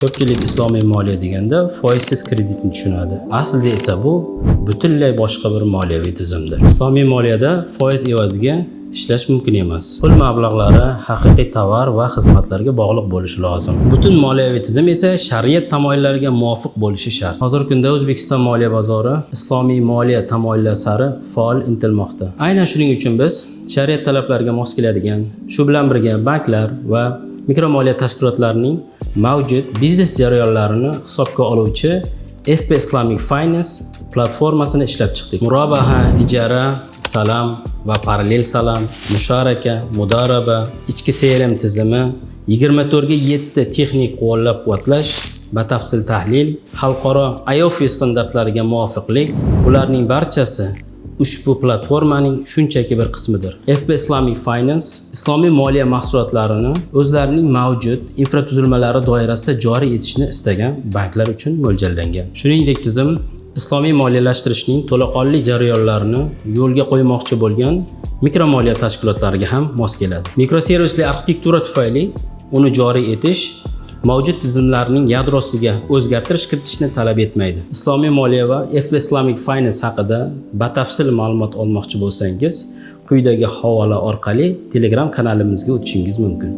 Ko'pchilik islomiy moliya deganda foizsiz kreditni tushunadi. Aslida esa bu butunlay boshqa bir moliyaviy tizimdir. Islomiy moliyada foiz evaziga ishlash mumkin emas. Pul mablag'lari haqiqiy tovar va xizmatlarga bog'liq bo'lishi lozim. Butun moliyaviy tizim esa shariat tamoyillariga muvofiq bo'lishi shart. Hozirgi kunda O'zbekiston moliya bozori islomiy moliya tamoyillari sari faol intilmoqda. Aynan shuning uchun biz shariat talablariga mos keladigan, shu bilan birga banklar va mikromoliya tashkilotlarining mavjud biznes jarayonlarini hisobga oluvchi FP Islamic Finance platformasini ishlab chiqdik. Murobaha, ijara, salam va parallel salam, musharaka, mudaraba, ichki CRM tizimi, 24 ga 7 texnik qo'llab-quvvatlash, batafsil tahlil, xalqaro AAOIFI standartlariga muvofiqlik, bularning barchasi ushbu platformaning shunchaki bir qismidir. FP Islamic Finance islomiy moliya mahsulotlarini o'zlarining mavjud infratuzilmalari doirasida joriy etishni istagan banklar uchun mo'ljallangan. Shuningdek, tizim islomiy moliyalashtirishning to'laqonli jarayonlarini yo'lga qo'ymoqchi bo'lgan mikromoliya tashkilotlariga ham mos keladi. Mikroservisli arxitektura tufayli uni joriy etish mavjud tizimlarning yadrosiga o'zgartirish kiritishni talab etmaydi. Islomiy moliya va FP Islamic Finance haqida batafsil ma'lumot olmoqchi bo'lsangiz, quyidagi havola orqali Telegram kanalimizga o'tishingiz mumkin.